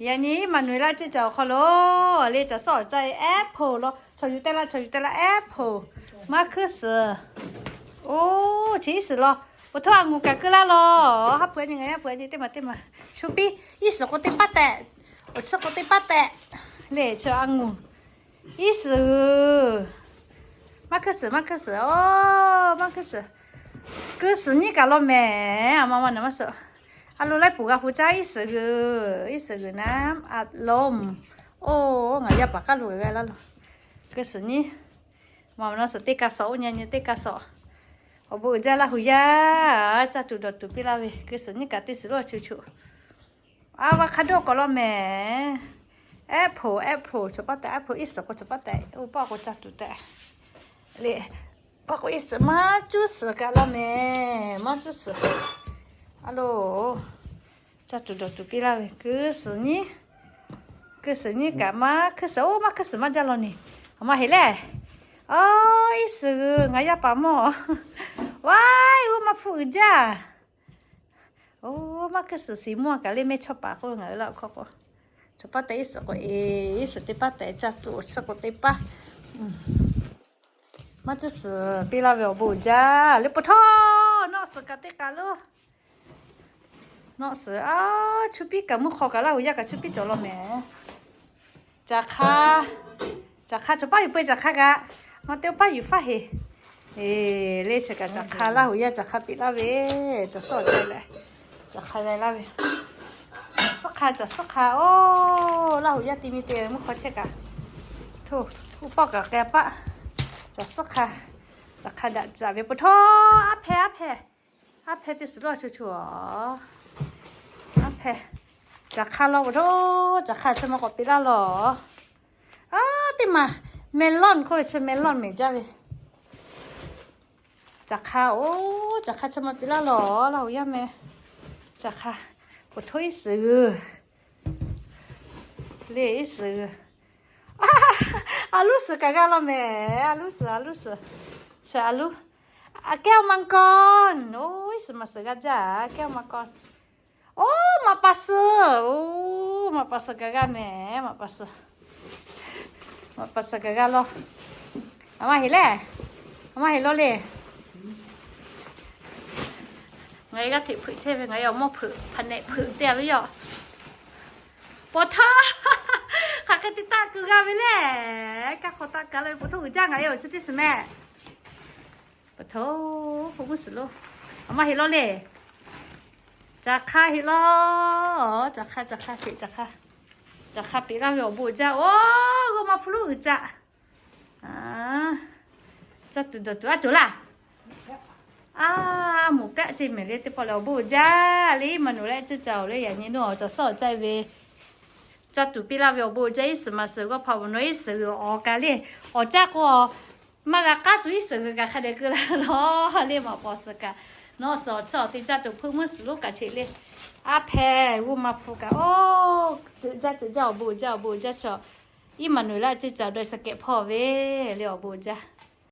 Yaꞈ nyi Iˉmaˍnuˍeˍlaˆ ceˇ caˬ awˬ hk'aw lo le caˬ suhˉ awˬ ca apple law, chaw yuˬ teh laˇ, chaw yuˬ teh laˇ apple, maˇ hkuiˉ suhˍ. O, chi iˉ suhˍ law, pa htawˇ a nguˬ kaꞈ keu laˇ law. Haˉ pui a nyi, ngaˬ yaˇ pui a nyi teˇ maˬ teˇ maˬ. Chu piˇ iˉ suhˍ k'o teˇ paˉ tehꞈ, awˬ chiˇ k'o teˇ paˉ tehꞈ le. Chi a nguˬ iˉ suhˍ g'uiˬ. Maˇ hkuiˉ suhˍ, maˇ hkuiˉ suhˍ, o, maˇ hkuiˉ suhˍ. Keu suhˍ nyiˇ kaꞈ law mehˍ. A ma ma naˬ maˇ suhˍ. A lo laiˉ puˍ g'a hu caˇ iˉ suhˍ g'uiˬ, iˉ suhˍ g'uiˬ naˉ a lomˬ. O, ngaˬ yaˇ paˍ k'aˉ lo g'a g'a laˇ law. Keu suhˍ nyiˇ. Ma ma naˬ suhˍ teˇ ka sawꞈ, oˇ nyi nyi teˇ ka sawꞈ. Awˬ bon uiˍ jaˇ Laˇ huˍ yaˇ, caˇ tuˬ dawˬ tuˬ piˇ laˇ ve. Keu suhˍ nyiˇ kaꞈ teˇ suhˍ lo a chu chu. Avocado k'awꞈ law mehˍ. Apple, apple, chaw paˉ tehꞈ apple, iˉ suhˍ k'o chaw paˉ tehꞈ, oˇ paˆ k'o caˇ tuˬ tehꞈ le. Paˆ k'o iˉ suhˍ, maˇ cuˇ suhˍ kaꞈ law mehˍ, maˇ cuˇ suhˍ. A lo, caˇ tuˬ dawˬ tuˬ piˇ laˇ ve. Keu suhˍ nyiˇ, keu suhˍ nyiˇ kaꞈ maˇ hkuiˉ suhˍ, o, maˇ hkuiˉ suhˍ maˇ jaˇ law neˬ. A ma heˍ lehˬ. O, iˉ suhˍ g'uiˬ ngaˬ yaˇ paˍ mawˇ. Waiˉ, g'uˇ maˇ hpfuhˆ uiˍ jaˇ. O, maˇ hkuiˉ suhˍ siˍ mvuhˇ kaꞈ le mehˇ chawˇ paˍ k'oˆ ve ngaˬ hui laˇ awˬ hkawˇ k'o. Chaw paˉ tehꞈ iˉ suhˍ k'o, e, iˉ suhˍ teˇ paˉ tehꞈ caˇ tuˬ awˬ chiˇ k'o teˇ paˉ. Maˇ cuˇ suhˍ piˇ laˇ ve awˬ bon uiˍ jaˇ le pa htawˇ. Nawˆ suhˍ kaꞈ teˇ kaꞈ lo. Nawˆ suhˍ, a, chu piˇ kaꞈ mvuhˇ hk'aw kaꞈ Laˇ huˍ yaˇ kaꞈ chu piˇ cawˬ law mehˍ. Caˬ hk'a, caˬ hk'a chaw paˉ yuˬ peu caˬ hk'a kaꞈ, maˇ te paˉ yuˬ faˇ heˍ. E, le chi kaꞈ caˬ hk'a Laˇ huˍ yaˇ caˬ hk'a piˇ laˇ ve, caˬ suhˉ awˬ ca leh, caˬ hk'a g'a laˇ ve. Suhˉ hk'a caˬ suhˉ hk'a, o, Laˇ huˍ yaˇ te mi te mvuhˇ hk'aw chehˇ kaꞈ. Htawˇ, uˉ pawˆ kaꞈ k'ai paˆ. Caˬ suhˉ hk'a, caˬ hk'a daꞈ caꞈ ve pa htawˇ, aˉ hpehˇ, aˉ hpehˇ. Aˉ hpehˇ teˇ suhˍ lo a chu chu a. Aˉ hpehˇ. Caˬ hk'a law pa htawˇ, caˬ hk'a chi ma k'awꞈ piˇ laˇ law. A, teˇ maˬ melon k'oˆ ve chi melon mehˍ jaˇ ve. Caˬ hk'a, o, caˬ hk'a chi ma piˇ laˇ law, Laˇ huˍ yaˇ meh. Caˬ hk'a, pa htawˇ iˉ suhˍ g'uiˬ. Le iˉ suhˍ g'uiˬ. A luˉ suhˍ kaꞈ g'a law mehˍ, a luˉ suhˍ, a luˉ suhˍ. Chi a luˉ. A kehˉ maˇ kawˇ, o, iˉ suhˍ maˬ suhˍ g'a jaˇ, a kehˉ maˇ kawˇ. O, maꞈ pa suhˍ, o, maꞈ pa suhˍ kaꞈ g'a mehˍ, maꞈ pa suhˍ. Maꞈ pa suhˍ kaꞈ g'a law. A ma heˍ lehˬ, a ma heˍ law le. Ngaˬ hui g'aˇ hteꞈ hpeuꞈ chehˇ ve, ngaˬ hui awˬ mawˇ hpeuꞈ hpaˍ nehꞈ hpeuꞈ te a ve yoˬ. Pa htawˇ, hk'aˬ hk'e te taˆ keu g'a ve le. Kaˇ hk'aw taˆ keu la ve pa htawˇ g'uiˬ jaˇ ngaˬ hui awˬ chi teˇ suhˍ mehˍ. Pa htawˇ, hpu mvuhˇ suhˍ lo. A ma heˍ law le. Caˬ hk'a heˍ law. Caˬ hk'a, caˬ hk'a sheˍ, caˬ hk'a. Caˬ hk'a piˇ laˇ ve awˬ bon uiˍ jaˇ. O, g'uˇ ma hpu lo g'uiˬ caꞈ. Caˇ tuˬ dawˬ tuˬ a cawˬ laˇ. A, moˍ pehˆ ce mehˍ le teˇ pawˆ leh awˬ bon uiˍ jaˇ le. Iˉmaˍnuˍeˍlaˆ ceˇ caˬ awˬ le yaꞈ nyi nawˬ caˬ suhˉ awˬ ca ve caˇ tuˬ piˇ laˇ ve awˬ bon uiˍ jaˇ. Iˉ suhˍ maˬ suhˍ g'awˇ hpaꞈ awˬ nawˬ iˉ suhˍ g'uiˬ awˬ kaꞈ le. Awˬ caˇ k'o, maˇ g'a k'aˉ tuˬ iˉ suhˍ g'uiˬ kaꞈ hk'a dehꞈ keu la law le. Maꞈ pa suhˍ kaꞈ, nawˬ suhˍ awˬ chi awˬ te caˇ tuˬ hpeuꞈ mvuhˇ suhˍ lo kaꞈ cheꞈ le. Aˉ hpehˇ g'uˇ ma hpu kaꞈ, o, jaˇ ceuˬ jaˇ awˬ bon uiˍ jaˇ, awˬ bon uiˍ jaˇ chaw. Iˉmaˍnuˍeˍlaˆ ceˇ caˬ dawˇ shaˍ kehꞈ hpawˇ ve le awˬ bon uiˍ jaˇ.